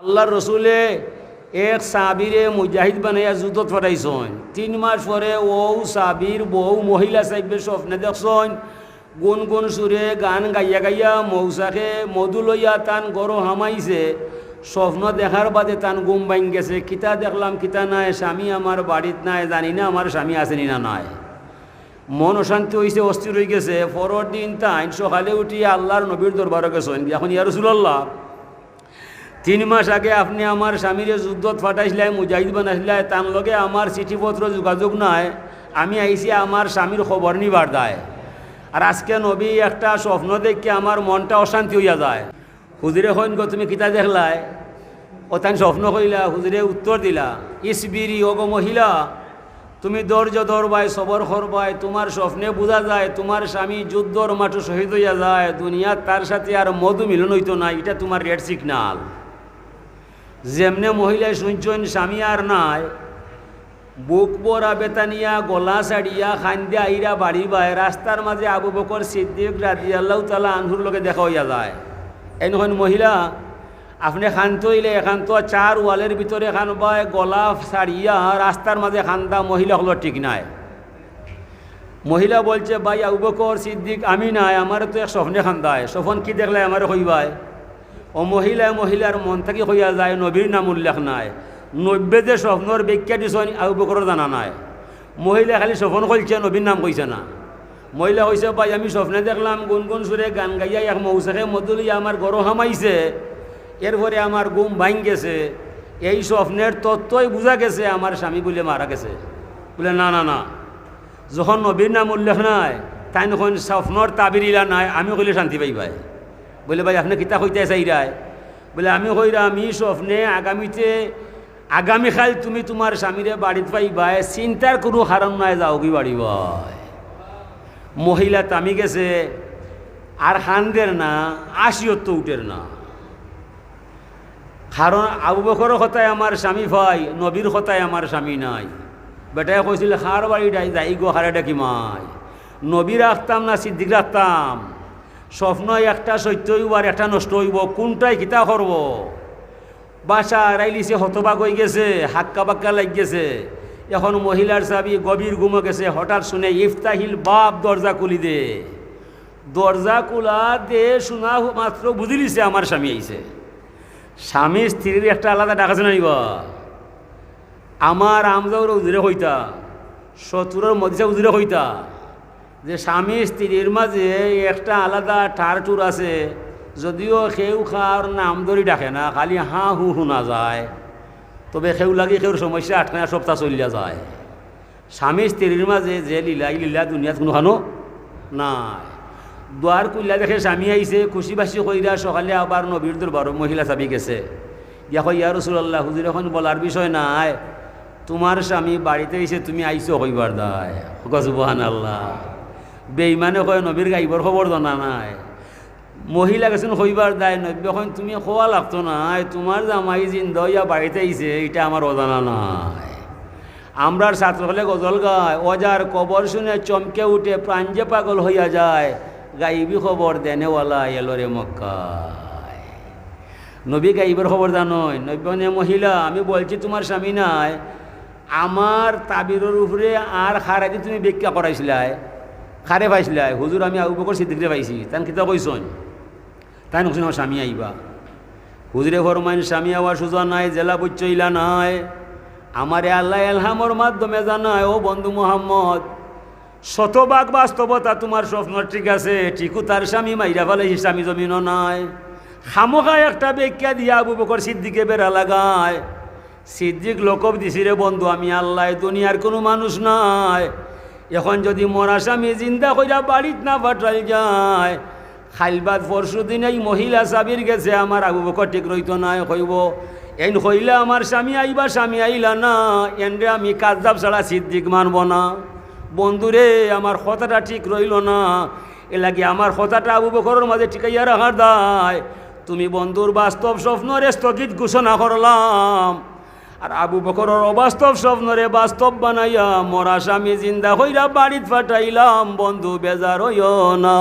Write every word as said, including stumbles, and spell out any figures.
আল্লাহর রসুলে এক সাহাবিরে মুজাহিদ বানাইয়া যুদ্ধত পাঠাইছইন। তিন মাস পরে অউ সাহাবির বউ মহিলা সাহেবর স্বপ্নে দেখছইন, গুনগুন সুরে গান গাইয়া গাইয়া মৌচাকে মধু লইয়া তান ঘরো হামাইছে। স্বপ্ন দেখার বাদে তান ঘুম ভাঙ্গি গেছে। কিতা দেখলাম, কিতা নায়, স্বামী আমার বাড়িত নায়, জানি না আমার স্বামী আছে নি না নাই। মন অশান্তি অইছে, অস্থির অইগেছে। পরর দিন তাইন সকালে উঠিয়া আল্লাহর নবীর দরবারো গেছইন। অখন, ইয়া রাসূলুল্লাহ, তিন মাস আগে আপনে আমার স্বামীরে যুদ্ধত পাঠাইছলায়, মুজাহিদ বানাইছলায়, তান লগে আমার চিঠিপত্র যোগাযোগ নাই। আমি আইছি আমার স্বামীর খবর নিবার দায়। আর আজকে নবী একটা স্বপ্ন দেখিয়া আমার মনটা অশান্তি অইয়া যায়। হুজুরে কইন, "গো, তুমি কিতা দেখলায়?" অউ তাইন স্বপ্ন কইলা, হুজুরে উত্তর দিলা, "ইসবিরি, ওগো মহিলা, তুমি ধৈর্য ধরবায়, সবর করবায়, তুমার স্বপ্নে বুঝা যায় তুমার স্বামী যুদ্ধর মাঠো শহীদ অইয়া যায়, দুনিয়াত তার সাথে আর মধু মিলন অইতো নায়, ইটা তুমার red signal। যেমনে মহিলায় শুনছইন স্বামী আর নাই, বুক ভরা বেদনা নিয়া, গলা ছাড়িয়া, কান্দিয়া আইরা বাড়িবায়, রাস্তার মাঝে আবু বকর সিদ্দিক রাদিয়াল্লাহু তাআলা আনহুর লগে দেখা অইয়া যায়।" এইন কইন, "মহিলা, আপনে কানতে অইলে একান্ত চার ওয়ালর ভিতরে কানবায়, গলা ছাড়িয়া রাস্তার মাঝে কান্দা মহিলা অকলর ঠিক নায়।" মহিলা বলছে, "ভাই আবু বকর সিদ্দিক, আমি নায়, আমারে তো এক স্বপ্নে কান্দায়, স্বপ্ন কি দেখলায় আমারে কইবায়?" অউ মহিলায় মহিলার মন থাকি কইয়া যায়, নবীর নাম উল্লেখ নাই। নবীয়ে যে স্বপ্নর ব্যাখ্যা দিছইন, আবু বকরর জানা নাই। মহিলায় খালি স্বপ্ন কইছে, নবীর নাম কইছে না। মহিলায় কইছে, "ভাই, আমি স্বপ্নে দেখলাম, গুনগুন সুরে গান গাইয়া এক মৌচাকে মধু লইয়া আমার ঘরো হামাইছে, এরপরে আমার ঘুম ভাঙ্গি গেছে। এই স্বপ্নের তত্ত্বই বুঝা গেছে আমার স্বামী বুলে মারা গেছে।" বুলে, "না, না, না, যখন নবীর নাম উল্লেখ নাই, তাইন কইন স্বপ্নর তাবির ইলা নায়, আমি কইলে শান্তি পাইবায়।" বুলে, "ভাই, আপনে কিতা কইতায় চাইরায়?" বুলে, "আমি কইরাম, ই স্বপ্নে আগামীতে, আগামীকাইল তুমি তুমার স্বামীরে বাড়িত পাইবায়, চিন্তার কুনু কারণ নাই, যাওগি বাড়িবায়।" মহিলা থামি গেছে, আর কান্দের না, হাসিও তো উঠের না। কারণ আবু বকরর কথায় আমার স্বামী পাই, নবীর কথায় আমার স্বামী নাই। বেটায় কইছিল, "কার বাড়ি যাই, যাই গো, কারে ডাকি মাই? নবী রাখতাম না সিদ্দিক রাখতাম? স্বপ্ন একটা সত্য অইবো আর একটা নষ্ট অইবো, কুনটায় কিতা করবো?" বাসা আড়াইলিছে, হতবাক অইগেছে, হাক্কা বাক্কা লাগিগেছে। অখন মহিলার স্বামী গভীর ঘুমো গেছে, হঠাৎ শুনে, "ইফতাহিল বাব, দরজা খুলি দে।" দরজা খুলা দে শুনা মাত্র বুঝিলিছে আমার স্বামী আইছে। স্বামী স্ত্রীর একটা আলাদা ডাক আছে না নি বা? আমার আমজাউর হুজুরে কইতা, সত্তরর মদিসা হুজুরে কইতা যে স্বামী স্ত্রীর মাঝে একটা আলাদা ঠার-ঠুর আছে, যদিও কেউ কার নাম ধরি ডাকে না, খালি হাঁ হু হুনা যায়, তবে কেউ লাগি কেউর সমস্যা আটকায় না, সবতা চলিয়া যায়। স্বামী স্ত্রীর মাঝে যে লীলা, ই লীলা দুনিয়াত কুনুখানো নাই। দুয়ার খুলিয়া দেখে স্বামী আইছে, খুশি-বাসি কইরা সকালে আবার নবীর দরবারো মহিলা সাবি গেছে। গিয়া কয়, "ইয়া রাসূলুল্লাহ, হুজুরে কইন বলার বিষয় নায়, তুমার স্বামী বাড়িত আইছে, তুমি আইছো কইবার দায়।" কও সুবহানাল্লাহ। বেইমানে কয়, "নবীর গাইবর খবর জানা নাই।" মহিলা গেছইন কইবার দায়, নবীয়ে কইন, "তুমি কওয়া লাগতো নায়, তুমার জামাই জিন্দা অইয়া বাড়িত আইছে, ইটা আমার অজানা নায়।" আমরার ছাত্র অকলে গজল গায়, "অজার খবর শুনে চমকে উঠে, প্রাণ যে পাগল হইয়া যায়, গাইবি খবর দেনেওয়ালা এলো রে মক্কায়।" নবী গাইবর খবর জানইন। নবীয়ে কইন, "মহিলা, আমি বলছি তুমার স্বামী নাই, আমার তাবিরর উপরে আর কারে দি তুমি ব্যাখ্যা করাইছলায়, কারে পাইছলায়?" "হুজুর, আমি আবু বকর সিদ্দিকরে পাইছি।" "তাইন কিতা কইছইন?" "তাইন কইছইন আমার স্বামী আইবা।" হুজুরে ফরমাইন, "স্বামী আওয়া সুজা নায়, যেলা বুঝছো ইলা নায়। আমারে আল্লায় এলহামর মাধ্যমে জানায়, ও বন্ধু মুহাম্মদ, শতভাগ বাস্তবতা তুমার স্বপ্ন ঠিক আছে, ঠিকউ তার স্বামী মাইরা ফালাইছি, স্বামী জমিনো নাই।" খামোখা একটা ব্যাখ্যা দিয়া আবু বকর সিদ্দিকে বেড়া লাগায়। সিদ্দিক লকব দিছি রে বন্ধু, আমি আল্লায়, দুনিয়ার কুনু মানুষ নায়। অখন যুদি মরা স্বামী জিন্দা কইরা বাড়িত না পাঠাইল যায়, কাইল বাদ পরশু দিন এই মহিলা সাবির গেছে আমার আবু বকর ঠিক রইতো নায়, কইবো, "এইন কইলা আমার স্বামী আইবা, স্বামী আইলা না, এনরে আমি কাজ্জাব ছাড়া সিদ্দিক মানবো না।" বন্ধুরে, আমার কথাটা ঠিক রইলো না, এরলাগি আমার কথাটা আবু বকরর মাঝে টিকাইয়া রাখার দায়। তুমি বন্ধুর বাস্তব স্বপ্নরে স্থগিত ঘোষণা করলাম, আর আবু বকরর অবাস্তব স্বপ্নরে বাস্তব বানাইয়া মরা স্বামী জিন্দা কইরা বাড়িত পাঠাইলাম। বন্ধু, বেজার অইও না।